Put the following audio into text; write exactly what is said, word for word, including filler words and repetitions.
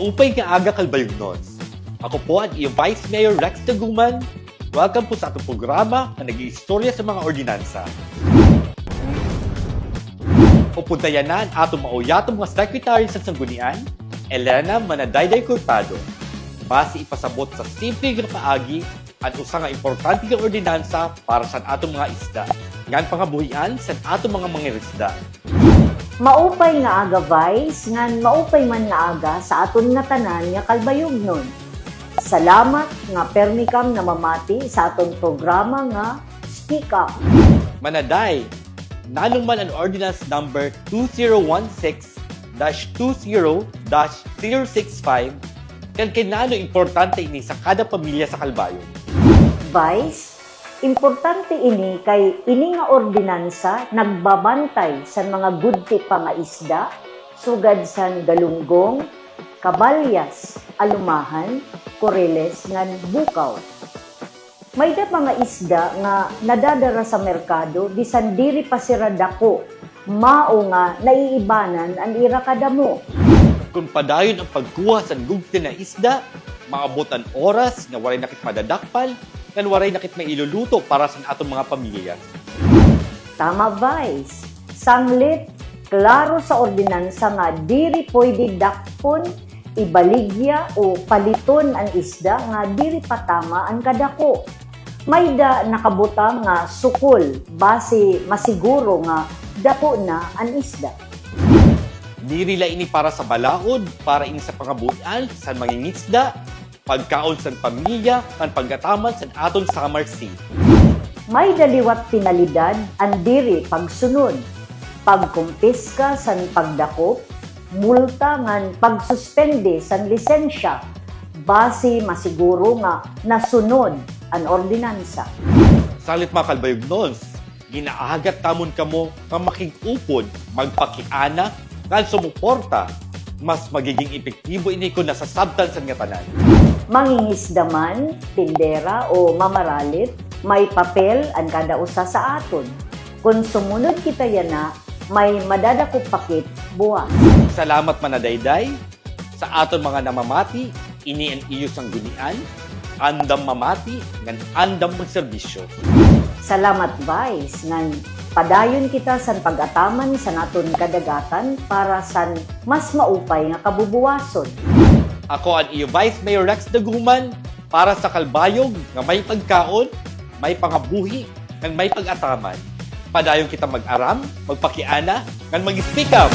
Maupay nga aga, Calbayognon. Ako po an iyo Vice Mayor Rex Daguman. Welcome po sa atong programa nga nag-iistorya sa mga ordinansa. Upod ta yana an atong mauyatod nga Secretary sa Sanggunian, Elena Manadayday Cortado. Basi ipasabot sa simple nga paagi an usa nga importante nga ordinansa para sa atong mga isda, ngan pangabuhian sa atong mga mangingisda. Maupay nga aga, Vice, ngan maupay man nga aga sa aton ngatanan nga Calbayognon. Salamat nga permi kam namamati sa aton programa nga Speak Up. Manaday, nano man an Ordinance Number two zero one six dash two zero dash zero six five, ngan kay nano importante ini sa kada pamilya sa Calbayog? Vice, importante ini kay ini nga ordinansa nagbabantay san mga gudti pangaisda, sugad san galunggong, kabalyas, alumahan, kuriles, ngan bukaw. May-da mga isda nga nadadara sa merkado bisan diri pa sira dako, mao nga naiibanan an ira kadamo. Kon padayon an pagkuha san gugti nga isda, maabot an oras nga waray na kit madadakpan, ngan waray na kit mailuluto para san aton mga pamilya. Tama, Vice. Sanglit, klaro sa ordinansa nga diri pwede dakpon, ibaligya o paliton an isda nga diri pa tama an kadako. May-da nakabutang nga sukol, basi masiguro nga dako na an isda. Diri la ini para sa balaod, para ini sa pangabuhian san mangingisda, pagkaon san pamilya, ngan pag-ataman san aton Samar Sea. May-da liwat penalidad an diri pagsunod, pagkumpiska san pagdakop, multa ngan pagsuspende san lisensya, basi masiguro nga nasunod an ordinansa. Sanglit, mga Calbayognons, ginaagat namon kamo nga makig-upod, magpakiana, ngan sumuporta. Mas magiging epektibo ini kon nasasabtan san ngatanan. Mangingisda man, tindera o mamaralit, may papel an kada usa sa aton. Kon sumunod kita yana, may madadakop pa kit buwas. Salamat, Manadayday. Sa aton mga namamati, ini an iyo sanggunian, andam mamati, ngan andam magserbisyo. Salamat, Vice, ngan padayon kita san pag-ataman san aton kadagatan para san mas maupay nga kabubuwason. Ako an iyo Vice Mayor Rex Daguman, para sa Calbayog nga may pagkaon, may pangabuhi, ngan may pag-ataman. Padayon kita mag-aram, magpakiana, ngan mag-speak up.